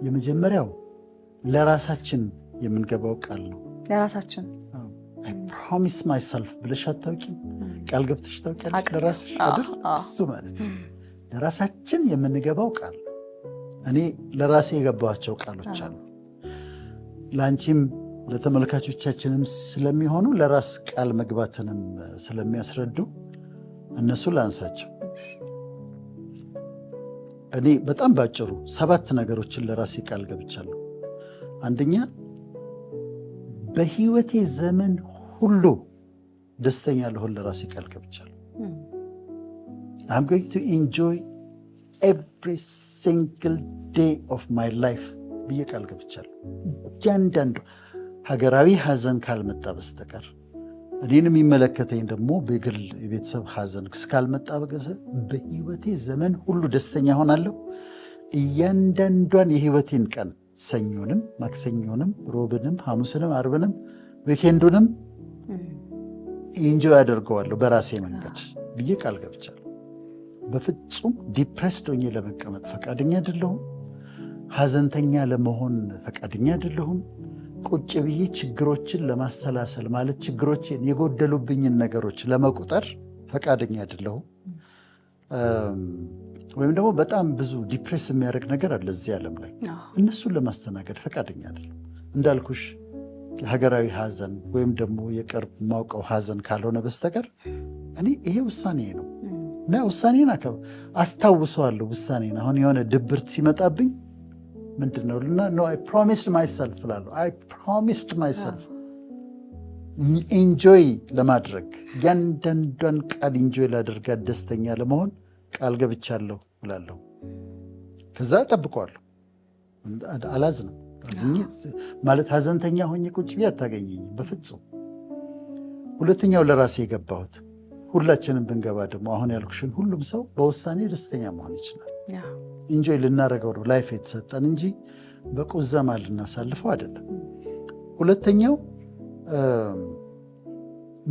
የመጀመሪያው ለራሳችን የምንገባው ቃል ነው። ለራሳችን። I promise myself ብለሽ አታውቂም? ቃል ገብተሽ ታውቂያለሽ? ለራስሽ አይደል? እሱ ማለት ነው። ለራሳችን የምንገባው ቃል ነው። እኔ ለራሴ የገባኋቸው ቃሎች አሉ። ለአንቺም ለተመልካቾቻችንም ስለሚሆኑ፣ ለራስ ቃል መግባትንም ስለሚያስረዱ እነሱ ላንሳቸው። እኔ በጣም ባጭሩ ሰባት ነገሮችን ለራሴ ቃል ገብቻለሁ። አንደኛ፣ በህይወቴ ዘመን ሁሉ ደስተኛ ልሆን ለራሴ ቃል ገብቻለሁ። I'm going to enjoy every single day of my life ብዬ ቃል ገብቻለሁ። እያንዳንዱ ሀገራዊ ሀዘን ካልመጣ በስተቀር፣ እኔን የሚመለከተኝ ደግሞ በግል የቤተሰብ ሀዘን እስካልመጣ በቀር በህይወቴ ዘመን ሁሉ ደስተኛ ሆናለሁ። እያንዳንዷን የህይወቴን ቀን ሰኞንም፣ ማክሰኞንም፣ ሮብንም፣ ሐሙስንም፣ አርብንም፣ weekend ኡንም enjoy አደርገዋለሁ በራሴ መንገድ ብዬ ቃል ገብቻለሁ። በፍጹም depressed ሆኜ ለመቀመጥ ፈቃደኛ አይደለሁም። ሀዘንተኛ ለመሆን ፈቃደኛ አይደለሁም። ቁጭ ብዬ ችግሮችን ለማሰላሰል፣ ማለት ችግሮችን የጎደሉብኝን ነገሮች ለመቁጠር ፈቃደኛ አይደለሁም። ወይም ደግሞ በጣም ብዙ depress የሚያደርግ ነገር አለ እዚህ ዓለም ላይ፣ እነሱን ለማስተናገድ ፈቃደኛ አይደለሁም። እንዳልኩሽ ሀገራዊ ሀዘን ወይም ደግሞ የቅርብ ማውቀው ሀዘን ካልሆነ በስተቀር እኔ ይሄ ውሳኔ ነው እና ውሳኔን አስታውሰዋለሁ። ውሳኔን አሁን የሆነ ድብርት ሲመጣብኝ ምንድን ነው እና no, I promised myself እላለሁ። I promised myself enjoy ለማድረግ፣ እያንዳንዷን ቀን enjoy ላደርጋት፣ ደስተኛ ለመሆን ቃል ገብቻለሁ እላለሁ። ከዛ እጠብቀዋለሁ። አላዝንም ማለት ሀዘንተኛ ሆኜ ቁጭ ብዬ አታገኘኝም በፍጹም። ሁለተኛው ለራሴ የገባሁት፣ ሁላችንም ብንገባ ደግሞ አሁን ያልኩሽን ሁሉም ሰው በውሳኔ ደስተኛ መሆን ይችላል። Enjoy ልናደርገው ነው life የተሰጠን እንጂ በቁዘማ ልናሳልፈው አይደለም። ሁለተኛው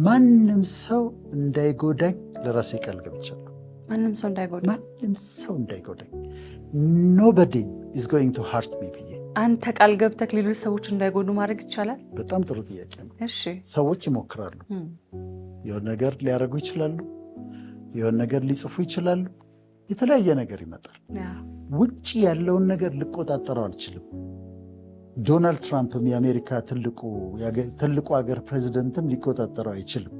ማንም ሰው እንዳይጎዳኝ ለራሴ ቃል ገብቻለሁ። ማንም ሰው እንዳይጎዳኝ። ማንም ሰው እንዳይጎዳኝ፣ nobody is going to hurt me ብዬ። አንተ ቃል ገብተህ ሌሎች ሰዎች እንዳይጎዱ ማድረግ ይቻላል? በጣም ጥሩ ጥያቄ ነው። ሰዎች ይሞክራሉ። የሆነ ነገር ሊያደርጉ ይችላሉ። የሆነ ነገር ሊጽፉ ይችላሉ። የተለያየ ነገር ይመጣል። ውጭ ያለውን ነገር ልቆጣጠረው አልችልም። ዶናልድ ትራምፕም የአሜሪካ ትልቁ ሀገር ፕሬዚደንትም ሊቆጣጠረው አይችልም።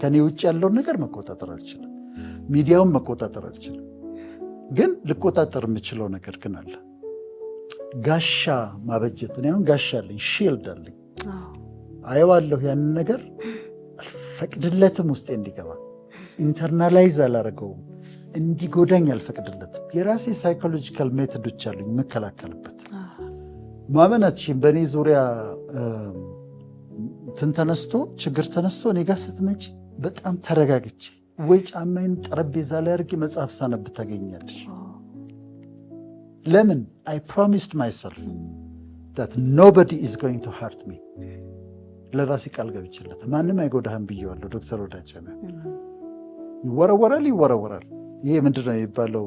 ከኔ ውጭ ያለውን ነገር መቆጣጠር አልችልም። ሚዲያውን መቆጣጠር አልችልም። ግን ልቆጣጠር የምችለው ነገር ግን አለ። ጋሻ ማበጀት። እኔ አሁን ጋሻ አለኝ፣ shield አለኝ። አየዋለሁ፣ ያንን ነገር አልፈቅድለትም ውስጤ እንዲገባ፣ internalize አላደርገውም፣ እንዲጎዳኝ አልፈቅድለትም። የራሴ psychological method ኦች አሉኝ የምከላከልበት። ማመን አትችይም። በእኔ ዙሪያ እንትን ተነስቶ፣ ችግር ተነስቶ እኔ ጋር ስትመጪ በጣም ተረጋግቼ ወይ ጫማዬን ጠረጴዛ ላይ አድርጌ መጽሐፍ ሳነብ ታገኛለሽ። ለምን? I promised myself that nobody is going to hurt me። ለራሴ ቃል ገብቼለት ማንም አይጎዳህም ብዬዋለሁ። ዶክተር ወዳጀነ ይወረወራል ይወረወራል። ይሄ ምንድን ነው የሚባለው?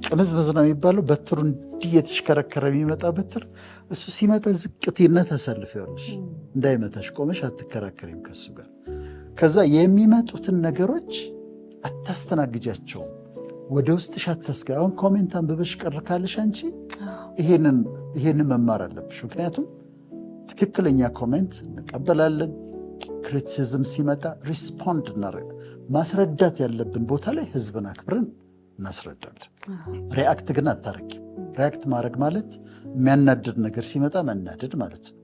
ቅምዝምዝ ነው የሚባለው። በትሩ እንዲህ የተሽከረከረ የሚመጣ በትር፣ እሱ ሲመጣ ዝቅቴና ታሳልፊዋለሽ። እንዳይመታሽ ቆመሽ አትከራከሪም ከሱ ጋር። ከዛ የሚመጡትን ነገሮች አታስተናግጃቸውም። ወደ ውስጥሽ አታስገ አሁን comment አንብበሽ ቅር ካለሽ አንቺ ይሄንን መማር አለብሽ። ምክንያቱም ትክክለኛ comment እንቀበላለን። Criticism ሲመጣ respond እናደርግ፣ ማስረዳት ያለብን ቦታ ላይ ህዝብን አክብረን እናስረዳለን። React ግን አታረጊም። React ማድረግ ማለት የሚያናድድ ነገር ሲመጣ መናደድ ማለት ነው።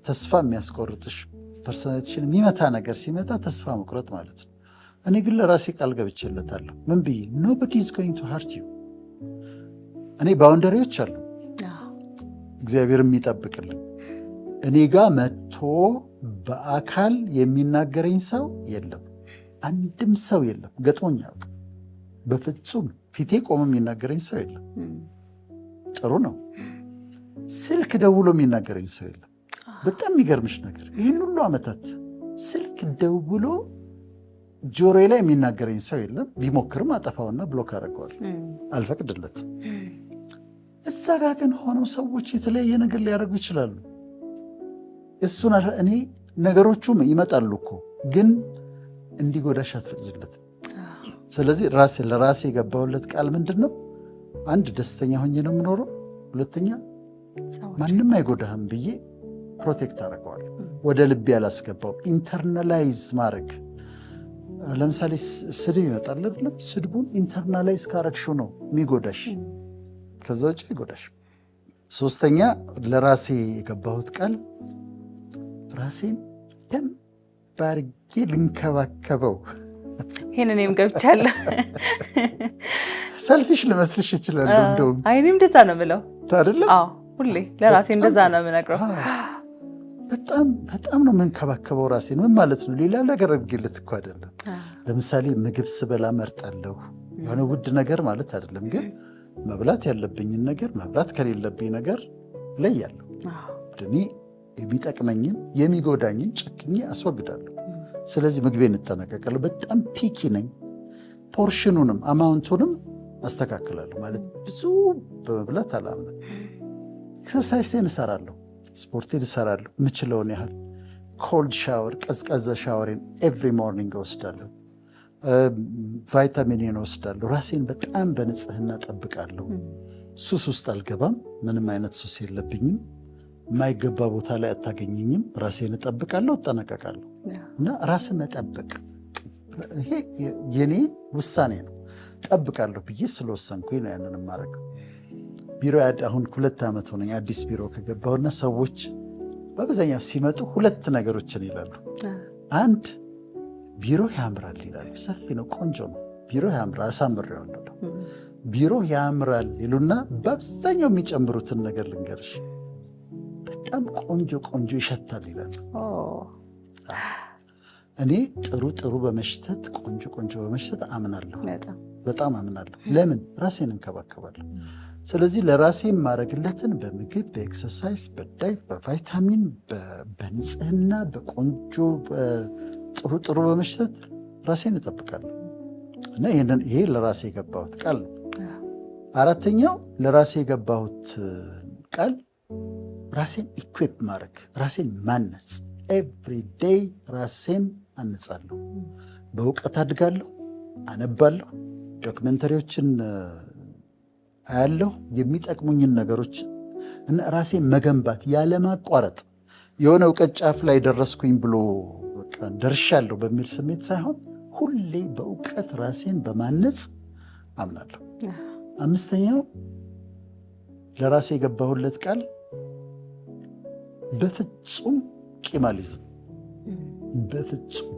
ተስፋ የሚያስቆርጥሽ፣ personality ሽን የሚመታ ነገር ሲመጣ ተስፋ መቁረጥ ማለት ነው። እኔ ግን ለራሴ ቃል ገብቼለታለሁ። ምን ብዬ? Nobody is going to hurt you። እኔ boundary ዎች አሉ እግዚአብሔር የሚጠብቅልኝ። እኔ ጋር መጥቶ በአካል የሚናገረኝ ሰው የለም። አንድም ሰው የለም። ገጥሞኝ አያውቅም። በፍጹም ፊቴ ቆሞ የሚናገረኝ ሰው የለም። ጥሩ ነው። ስልክ ደውሎ የሚናገረኝ ሰው የለም። በጣም የሚገርምሽ ነገር ይህን ሁሉ ዓመታት ስልክ ደውሎ ጆሮዬ ላይ የሚናገረኝ ሰው የለም። ቢሞክርም አጠፋውና block አደርገዋለሁ። አልፈቅድለትም። እዛ ጋ ግን ሆነው ሰዎች የተለያየ ነገር ሊያደርጉ ይችላሉ። እሱን እኔ ነገሮቹም ይመጣሉ እኮ፣ ግን እንዲጎዳሽ አትፈቅጂለትም። ስለዚህ ራሴ ለራሴ የገባሁለት ቃል ምንድን ነው? አንድ፣ ደስተኛ ሆኜ ነው የምኖረው። ሁለተኛ፣ ማንም አይጎዳህም ብዬ protect አደርገዋለሁ። ወደ ልቤ ያላስገባው internalize ማድረግ። ለምሳሌ ስድብ ይመጣል አይደለም? ስድቡን internalize ካረግሽው ነው የሚጎዳሽ። ከዛ ውጭ አይጎዳሽም። ሶስተኛ ለራሴ የገባሁት ቃል ራሴን ደንብ አድርጌ ልንከባከበው። ይሄን እኔም ገብቻለሁ። Selfish ልመስልሽ እችላለሁ። እንደውም አይ፣ እኔም እንደዛ ነው የምለው። አይደለም? አዎ፣ ሁሌ ለራሴ እንደዛ ነው የምነግረው። በጣም በጣም ነው የምንከባከበው ራሴን። ምን ማለት ነው? ሌላ ነገር አድርጌለት እኮ አይደለም። ለምሳሌ ምግብ ስበላ መርጣለሁ። የሆነ ውድ ነገር ማለት አይደለም፣ ግን መብላት ያለብኝን ነገር መብላት ከሌለብኝ ነገር እለያለሁ። እኔ የሚጠቅመኝን የሚጎዳኝን ጨክኜ አስወግዳለሁ። ስለዚህ ምግቤን እጠነቀቃለሁ። በጣም picky ነኝ። Portion ኑንም amount ኡንም አስተካክላለሁ። ማለት ብዙ በመብላት አላምንም። Exercise ኤን እሰራለሁ፣ ስፖርቴን እሰራለሁ የምችለውን ያህል። Cold shower፣ ቀዝቃዛ shower ኤን every morning እወስዳለሁ። ቫይታሚንን እወስዳለሁ። ራሴን በጣም በንጽህና ጠብቃለሁ። ሱስ ውስጥ አልገባም። ምንም አይነት ሱስ የለብኝም። የማይገባ ቦታ ላይ አታገኘኝም። ራሴን እጠብቃለሁ፣ እጠነቀቃለሁ። እና ራስን መጠበቅ ይሄ የኔ ውሳኔ ነው። ጠብቃለሁ ብዬ ስለወሰንኩኝ ነው ያንን የማደርገው። ቢሮ አሁን 2 ዓመት ሆነኝ አዲስ ቢሮ ከገባሁና ሰዎች በአብዛኛው ሲመጡ ሁለት ነገሮችን ይላሉ። አንድ፣ ቢሮ ያምራል ይላሉ። ሰፊ ነው፣ ቆንጆ ነው፣ ቢሮ ያምራል፣ አሳምሬዋለሁ። ቢሮ ያምራል ይሉና በአብዛኛው የሚጨምሩትን ነገር ልንገርሽ፣ በጣም ቆንጆ ቆንጆ ይሸታል ይላሉ። እኔ ጥሩ ጥሩ በመሽተት፣ ቆንጆ ቆንጆ በመሽተት አምናለሁ፣ በጣም አምናለሁ። ለምን? ራሴን እንከባከባለሁ። ስለዚህ ለራሴ የማደርግለትን በምግብ፣ በ exercise፣ በ diet፣ በቫይታሚን፣ በንጽህና፣ በቆንጆ ጥሩ ጥሩ በመሽተት ራሴን እጠብቃለሁ እና ይሄ ለራሴ የገባሁት ቃል ነው። አራተኛው ለራሴ የገባሁት ቃል ራሴን equip ማድረግ፣ ራሴን ማነጽ። Every day ራሴን አንጻለሁ። በእውቀት አድጋለሁ፣ አነባለሁ፣ documentary ዎችን አያለሁ፣ የሚጠቅሙኝን ነገሮች እና ራሴን መገንባት ያለማቋረጥ። የሆነ እውቀት ጫፍ ላይ ደረስኩኝ ብሎ ደርሻለሁ በሚል ስሜት ሳይሆን ሁሌ በእውቀት ራሴን በማነጽ አምናለሁ። አምስተኛው ለራሴ የገባሁለት ቃል በፍጹም ቂም አልይዝም። በፍጹም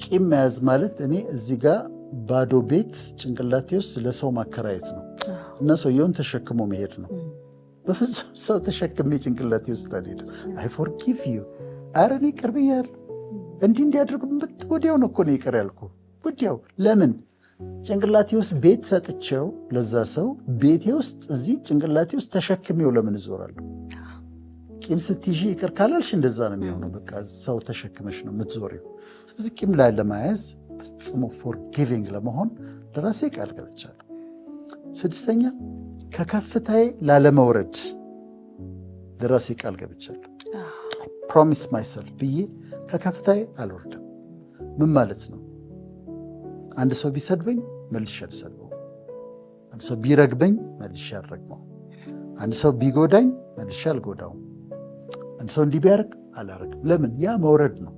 ቂም መያዝ ማለት እኔ እዚህ ጋር ባዶ ቤት ጭንቅላቴ ውስጥ ለሰው ማከራየት ነው እና ሰውየውን ተሸክሞ መሄድ ነው። በፍጹም ሰው ተሸክሜ ጭንቅላቴ ውስጥ አልሄድም። I forgive you፣ ኧረ እኔ ይቅር ብያለሁ። እንዲህ እንዲያደርጉ ወዲያው ነው እኮ ነው ይቅር ያልኩ ወዲያው። ለምን ጭንቅላቴ ውስጥ ቤት ሰጥቼው ለዛ ሰው ቤቴ ውስጥ እዚህ ጭንቅላቴ ውስጥ ተሸክሜው ለምን እዞራለሁ? ቂም ስትይዢ ይቅር ካላልሽ እንደዛ ነው የሚሆነው። በቃ ሰው ተሸክመሽ ነው የምትዞሪው። ስለዚህ ቂም ላይ ለመያዝ ፈጽሞ forgiving ለመሆን ለራሴ ቃል ገብቻለሁ። ስድስተኛ፣ ከከፍታዬ ላለመውረድ ለራሴ ቃል ገብቻለሁ። Promise myself ብዬ ከከፍታዬ አልወርድም። ምን ማለት ነው? አንድ ሰው ቢሰድበኝ መልሼ አልሰድበውም። አንድ ሰው ቢረግመኝ መልሼ አልረግመውም። አንድ ሰው ቢጎዳኝ መልሼ አልጎዳውም። አንድ ሰው እንዲህ ቢያደርግ አላረግም። ለምን? ያ መውረድ ነው፣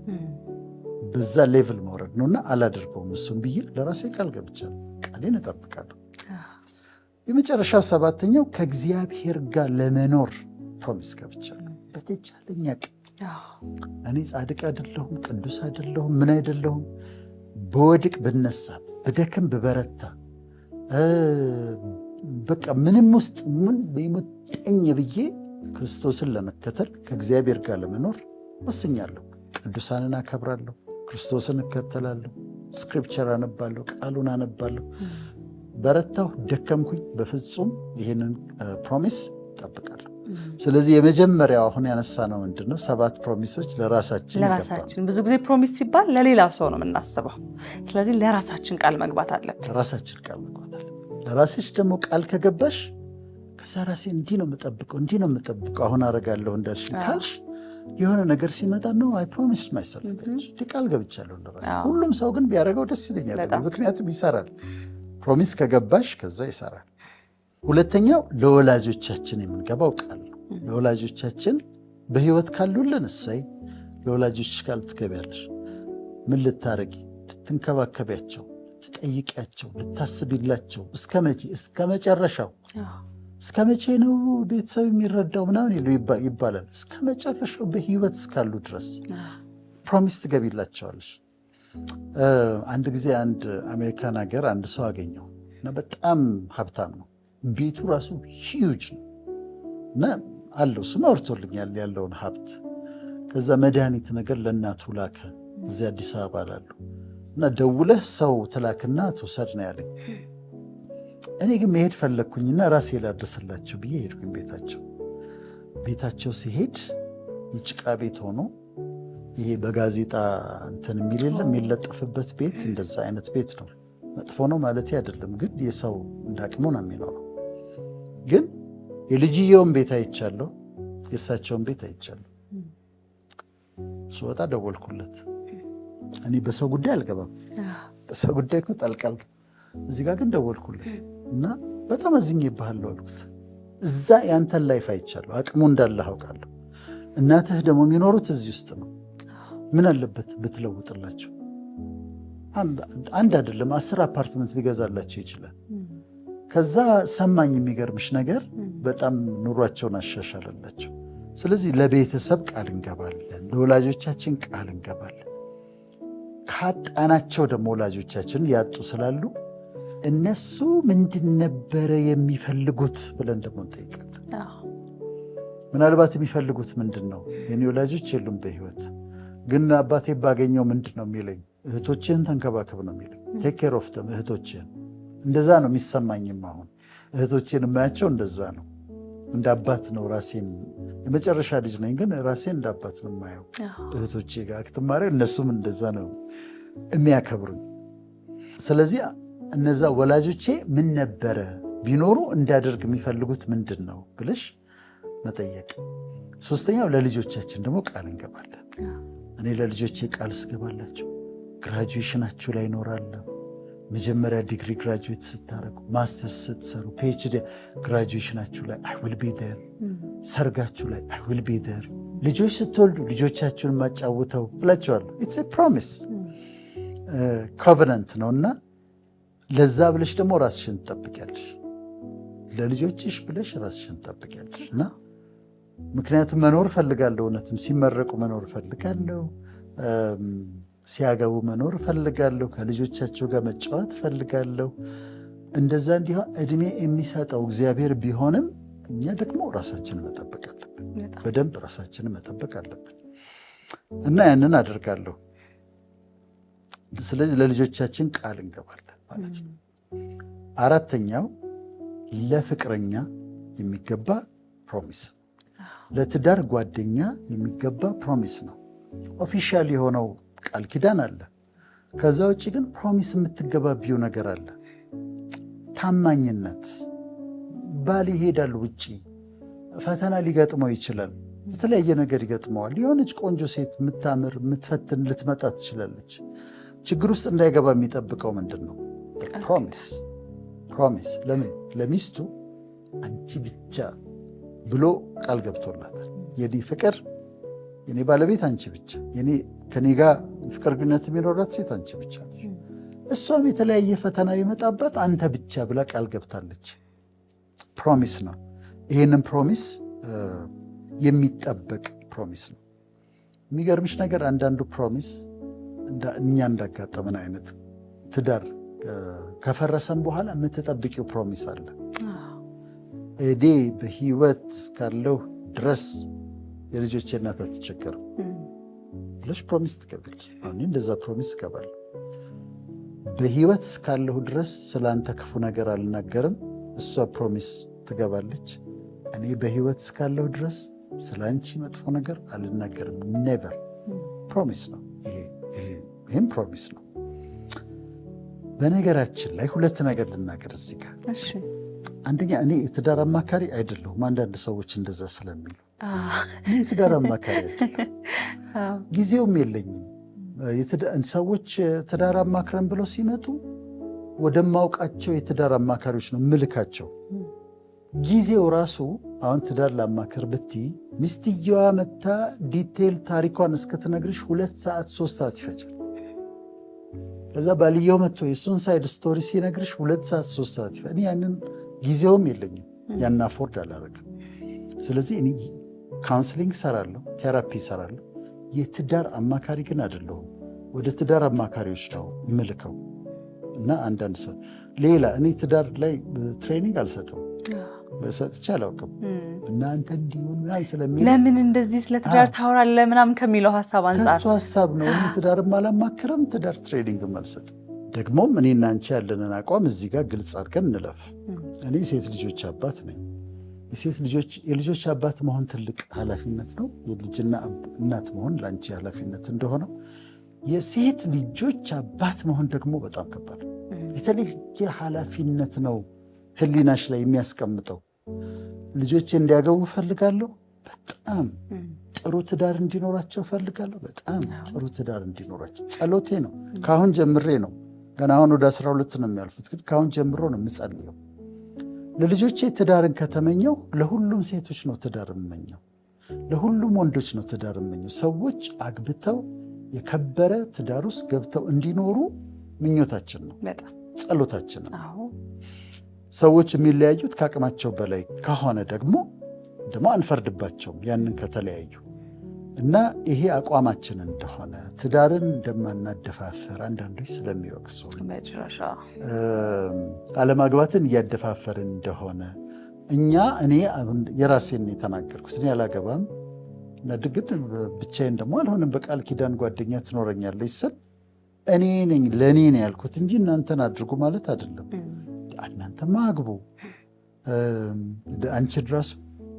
በዛ level መውረድ ነው እና አላደርገውም እሱም ብዬ ለራሴ ቃል ገብቻለሁ። ቃሌን እጠብቃለሁ። የመጨረሻው ሰባተኛው ከእግዚአብሔር ጋር ለመኖር promise ገብቻለሁ። በተቻለኝ አቅም እኔ ጻድቅ አይደለሁም፣ ቅዱስ አይደለሁም፣ ምን አይደለሁም። ብወድቅ ብነሳ፣ ብደክም ብበረታ፣ በቃ ምንም ውስጥ ምን የሙጥኝ ብዬ ክርስቶስን ለመከተል ከእግዚአብሔር ጋር ለመኖር ወስኛለሁ። ቅዱሳንን አከብራለሁ፣ ክርስቶስን እከተላለሁ፣ scripture አነባለሁ፣ ቃሉን አነባለሁ። በረታሁ፣ ደከምኩኝ፣ በፍጹም ይህንን promise እጠብቃለሁ። ስለዚህ የመጀመሪያው አሁን ያነሳነው ምንድን ነው? ሰባት promise ኦች ለራሳችን። ለራሳችን። ብዙ ጊዜ promise ሲባል ለሌላው ሰው ነው የምናስበው። ስለዚህ ለራሳችን ቃል መግባት አለብን። ለራሳችን ቃል መግባት አለብን። ለራስሽ ደግሞ ቃል ከገባሽ ከዛ ራሴ እንዲህ ነው የምጠብቀው፣ እንዲህ ነው የምጠብቀው፣ አሁን አደርጋለሁ እንዳልሽ ካልሽ የሆነ ነገር ሲመጣ ነው I promised myself፣ ቃል ገብቻለሁ ለራሴ። ሁሉም ሰው ግን ቢያደርገው ደስ ይለኛል፣ ምክንያቱም ይሰራል። Promise ከገባሽ ከዛ ይሰራል። ሁለተኛው ለወላጆቻችን የምንገባው ቃል ነው። ለወላጆቻችን በህይወት ካሉልን እሰይ፣ ለወላጆች ቃል ትገቢያለሽ። ምን ልታረጊ? ልትንከባከቢያቸው፣ ልትጠይቂያቸው፣ ልታስቢላቸው። እስከ መቼ? እስከ መጨረሻው። እስከ መቼ ነው ቤተሰብ የሚረዳው ምናምን ይባላል። እስከ መጨረሻው፣ በህይወት እስካሉ ድረስ promise ትገቢላቸዋለሽ። አንድ ጊዜ አንድ አሜሪካን ሀገር አንድ ሰው አገኘሁ እና በጣም ሀብታም ነው። ቤቱ ራሱ huge ነው እና አለው፣ ስም አውርቶልኛል ያለውን ሀብት። ከዛ መድኃኒት ነገር ለእናቱ ላከ፣ እዚህ አዲስ አበባ ላሉ፣ እና ደውለህ ሰው ትላክና ትውሰድ ነው ያለኝ። እኔ ግን መሄድ ፈለግኩኝና ራሴ ላድርስላቸው ብዬ ሄድኩኝ ቤታቸው። ቤታቸው ሲሄድ የጭቃ ቤት ሆኖ ይሄ በጋዜጣ እንትን የሚል የለም፣ የሚለጠፍበት ቤት፣ እንደዛ አይነት ቤት ነው። መጥፎ ነው ማለት አይደለም፣ ግን የሰው እንዳቅሙ ነው የሚኖረው። ግን የልጅየውን ቤት አይቻለሁ፣ የእሳቸውን ቤት አይቻለሁ። ስወጣ ደወልኩለት። እኔ በሰው ጉዳይ አልገባም፣ በሰው ጉዳይ እኮ ጣልቃ አልገባም። እዚህ ጋር ግን ደወልኩለት እና በጣም አዝኜብሃለሁ አልኩት። እዛ ያንተን life አይቻለሁ፣ አቅሙ እንዳለህ አውቃለሁ። እናትህ ደግሞ የሚኖሩት እዚህ ውስጥ ነው። ምን አለበት ብትለውጥላቸው? አንድ አይደለም 10 አፓርትመንት ሊገዛላቸው ይችላል። ከዛ ሰማኝ። የሚገርምሽ ነገር በጣም ኑሯቸውን አሻሻለላቸው። ስለዚህ ለቤተሰብ ቃል እንገባለን፣ ለወላጆቻችን ቃል እንገባለን። ካጣናቸው ደግሞ ወላጆቻችን ያጡ ስላሉ እነሱ ምንድን ነበረ የሚፈልጉት ብለን ደግሞ እንጠይቃለን። ምናልባት የሚፈልጉት ምንድን ነው? የኔ ወላጆች የሉም በህይወት፣ ግን አባቴ ባገኘው ምንድን ነው የሚለኝ? እህቶችህን ተንከባከብ ነው የሚለኝ። Take care of them፣ እህቶችህን። እንደዛ ነው የሚሰማኝም። አሁን እህቶቼን የማያቸው እንደዛ ነው። እንደ አባት ነው ራሴን፣ የመጨረሻ ልጅ ነኝ፣ ግን ራሴን እንደ አባት ነው የማየው። እህቶቼ ጋር act ማድረግ፣ እነሱም እንደዛ ነው የሚያከብሩኝ። ስለዚህ እነዛ ወላጆቼ ምን ነበረ ቢኖሩ እንዳደርግ የሚፈልጉት ምንድን ነው ብለሽ መጠየቅ። ሶስተኛው ለልጆቻችን ደግሞ ቃል እንገባለን። እኔ ለልጆቼ ቃል ስገባላቸው graduation ኣችሁ ላይ እኖራለሁ። መጀመሪያ ዲግሪ graduate ስታደርጉ፣ ማስተርስ ስትሰሩ፣ PhD፣ graduation ኣችሁ ላይ I will be there፣ ሰርጋችሁ ላይ I will be there፣ ልጆች ስትወልዱ ልጆቻችሁን ማጫውተው ብላቸዋለሁ። It's a promise፣ covenant ነው እና ለዛ ብለሽ ደግሞ ራስሽን ትጠብቂያለሽ። ለልጆችሽ ብለሽ ራስሽን ትጠብቂያለሽ እና ምክንያቱም መኖር እፈልጋለሁ። እውነትም ሲመረቁ መኖር እፈልጋለሁ። ሲያገቡ መኖር እፈልጋለሁ። ከልጆቻቸው ጋር መጫወት እፈልጋለሁ። እንደዛ እንዲሆን እድሜ የሚሰጠው እግዚአብሔር ቢሆንም እኛ ደግሞ ራሳችንን መጠበቅ አለብን። በደንብ ራሳችንን መጠበቅ አለብን እና ያንን አደርጋለሁ። ስለዚህ ለልጆቻችን ቃል እንገባለን ማለት ነው። አራተኛው ለፍቅረኛ የሚገባ promise፣ ለትዳር ጓደኛ የሚገባ promise ነው። Official የሆነው ቃል ኪዳን አለ። ከዛ ውጭ ግን promise የምትገባቢው ነገር አለ። ታማኝነት። ባል ይሄዳል ውጪ፣ ፈተና ሊገጥመው ይችላል። የተለያየ ነገር ይገጥመዋል። የሆነች ቆንጆ ሴት፣ የምታምር፣ የምትፈትን ልትመጣ ትችላለች። ችግር ውስጥ እንዳይገባ የሚጠብቀው ምንድን ነው? Promise፣ promise። ለምን? ለሚስቱ አንቺ ብቻ ብሎ ቃል ገብቶላታል። የኔ ፍቅር፣ የኔ ባለቤት አንቺ ብቻ፣ ከኔ ጋር ፍቅር ግንኙነት የሚኖራት ሴት አንቺ ብቻ ነሽ። እሷም የተለያየ ፈተና የመጣባት አንተ ብቻ ብላ ቃል ገብታለች። Promise ነው። ይህንን promise የሚጠበቅ promise ነው። የሚገርምሽ ነገር አንዳንዱ promise እኛ እንዳጋጠመን አይነት ትዳር ከፈረሰም በኋላ የምትጠብቂው promise አለ። እኔ በህይወት እስካለሁ ድረስ የልጆቼ እናት አትቸገርም ብለሽ promise ትገቢያለሽ። አሁን እንደዛ promise እገባለሁ። በህይወት እስካለሁ ድረስ ስለ አንተ ክፉ ነገር አልናገርም። እሷ promise ትገባለች። እኔ በህይወት እስካለሁ ድረስ ስለ አንቺ መጥፎ ነገር አልናገርም። Never። Promise ነው ይሄም promise ነው። በነገራችን ላይ ሁለት ነገር ልናገር እዚህ ጋር። አንደኛ እኔ የትዳር አማካሪ አይደለሁም። አንዳንድ ሰዎች እንደዛ ስለሚሉ እኔ የትዳር አማካሪ አይደለሁም፣ ጊዜውም የለኝም። ሰዎች ትዳር አማክረን ብለው ሲመጡ ወደማውቃቸው የትዳር አማካሪዎች ነው ምልካቸው። ጊዜው ራሱ አሁን ትዳር ላማክር ብትይ ሚስትየዋ መታ detail ታሪኳን እስክትነግርሽ 2 ሰዓት 3 ሰዓት ይፈጃል። ከዛ ባልየው መጥቶ የእሱን side story ሲነግርሽ 2 ሰዓት 3 ሰዓት ይፈጃል። እኔ ያንን ጊዜውም የለኝም፣ ያን afford አላደርግም። ስለዚህ እኔ counseling እሰራለሁ፣ therapy እሰራለሁ። የትዳር አማካሪ ግን አይደለሁም። ወደ ትዳር አማካሪዎች ነው የምልከው። እና አንዳንድ ሰው ሌላ እኔ ትዳር ላይ training አልሰጥም፣ ሰጥቼ አላውቅም። እናንተ እንዲሆን ምናምን ስለሚል ለምን እንደዚህ ስለ ትዳር ታወራለህ ምናምን ከሚለው ሀሳብ አንጻር ከሱ ሀሳብ ነው። እኔ ትዳርም አላማክርም፣ ትዳር training ም አልሰጥም። ደግሞም እኔና አንቺ ያለንን አቋም እዚህ ጋር ግልጽ አድርገን እንለፍ። እኔ ሴት ልጆች አባት ነኝ። የሴት ልጆች የልጆች አባት መሆን ትልቅ ኃላፊነት ነው። የልጅና እናት መሆን ለአንቺ ኃላፊነት እንደሆነው የሴት ልጆች አባት መሆን ደግሞ በጣም ከባድ ነው። የተለየ ኃላፊነት ነው ህሊናሽ ላይ የሚያስቀምጠው። ልጆቼ እንዲያገቡ እፈልጋለሁ። በጣም ጥሩ ትዳር እንዲኖራቸው እፈልጋለሁ። በጣም ጥሩ ትዳር እንዲኖራቸው ጸሎቴ ነው። ከአሁን ጀምሬ ነው። ገና አሁን ወደ 12 ነው የሚያልፉት፣ ግን ከአሁን ጀምሮ ነው የምጸልየው። ለልጆቼ ትዳርን ከተመኘው ለሁሉም ሴቶች ነው ትዳር የምመኘው፣ ለሁሉም ወንዶች ነው ትዳር የምመኘው። ሰዎች አግብተው የከበረ ትዳር ውስጥ ገብተው እንዲኖሩ ምኞታችን ነው፣ ጸሎታችን ነው። ሰዎች የሚለያዩት ከአቅማቸው በላይ ከሆነ ደግሞ አንፈርድባቸውም ያንን ከተለያዩ። እና ይሄ አቋማችን እንደሆነ፣ ትዳርን እንደማናደፋፍር አንዳንዶች ስለሚወቅሱ አለማግባትን እያደፋፈርን እንደሆነ እኛ እኔ የራሴን የተናገርኩት እኔ አላገባም፣ ግን ብቻዬን ደግሞ አልሆንም፣ በቃል ኪዳን ጓደኛ ትኖረኛለች ስል እኔ ነኝ ለእኔ ነው ያልኩት እንጂ እናንተን አድርጉ ማለት አይደለም። እናንተማ አግቡ። አንቺን ራሱ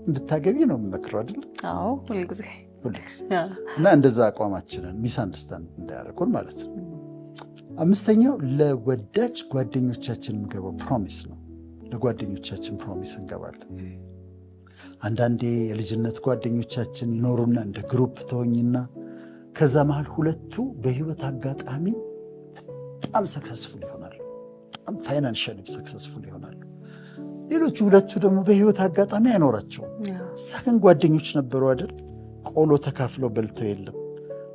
እንድታገቢ ነው የምመክረው አይደለም? አዎ፣ ሁልጊዜ። ሁልጊዜ። እና እንደዛ አቋማችንን misunderstand እንዳያደርጉን ማለት ነው። አምስተኛው ለወዳጅ ጓደኞቻችን የምንገባው promise ነው። ለጓደኞቻችን promise እንገባለን። አንዳንዴ የልጅነት ጓደኞቻችን ይኖሩና እንደ group ትሆኝና ከዛ መሃል ሁለቱ በህይወት አጋጣሚ በጣም successful ይሆናሉ። በጣም financially successful ይሆናሉ። ሌሎቹ ሁለቱ ደግሞ በህይወት አጋጣሚ አይኖራቸውም። እዛ ግን ጓደኞች ነበሩ አይደል? ቆሎ ተካፍለው በልተው የለም?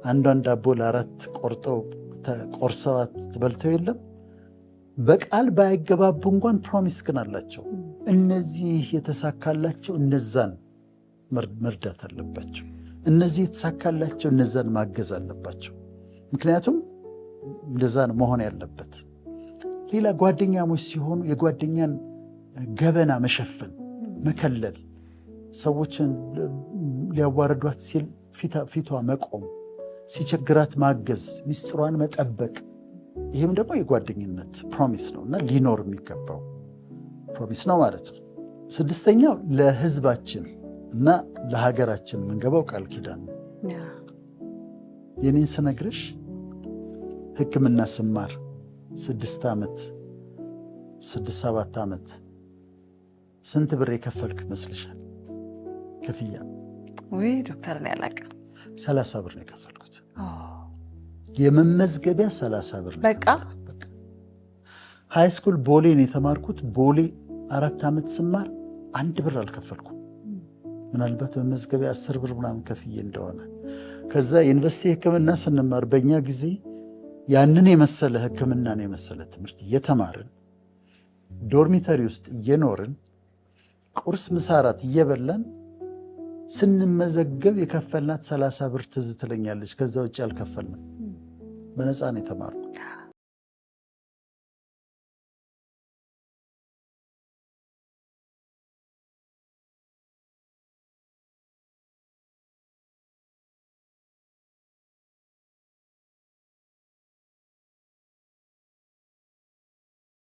አንዷን ዳቦ ለአራት ቆርጠው ቆርሰዋት በልተው የለም? በቃል ባይገባቡ እንኳን promise ግን አላቸው። እነዚህ የተሳካላቸው እነዛን መርዳት አለባቸው። እነዚህ የተሳካላቸው እነዛን ማገዝ አለባቸው። ምክንያቱም እንደዛ ነው መሆን ያለበት። ሌላ ጓደኛሞች ሲሆኑ የጓደኛን ገበና መሸፈን፣ መከለል፣ ሰዎችን ሊያዋርዷት ሲል ፊቷ መቆም፣ ሲቸግራት ማገዝ፣ ሚስጥሯን መጠበቅ፣ ይህም ደግሞ የጓደኝነት promise ነው እና ሊኖር የሚገባው promise ነው ማለት ነው። ስድስተኛው ለሕዝባችን እና ለሀገራችን የምንገባው ቃል ኪዳን ነው። የኔን ስነግርሽ ሕክምና ስማር 6 ዓመት 6 7 ዓመት ስንት ብር የከፈልክ ይመስልሻል? ክፍያ? ውይ ዶክተር፣ እኔ አላውቅም። 30 ብር ነው የከፈልኩት። የመመዝገቢያ 30 ብር ነው። በቃ? High school ቦሌ ነው የተማርኩት። ቦሌ 4 ዓመት ስማር 1 ብር አልከፈልኩም። ምናልባት መመዝገቢያ 10 ብር ምናምን ከፍዬ እንደሆነ። ከዛ ዩኒቨርሲቲ ሕክምና ስንማር በእኛ ጊዜ ያንን የመሰለ ሕክምናን የመሰለ ትምህርት እየተማርን፣ dormitory ውስጥ እየኖርን፣ ቁርስ፣ ምሳ፣ ራት እየበላን ስንመዘገብ የከፈልናት 30 ብር ትዝ ትለኛለች። ከዛ ውጭ አልከፈልንም። በነፃ ነው የተማርነው።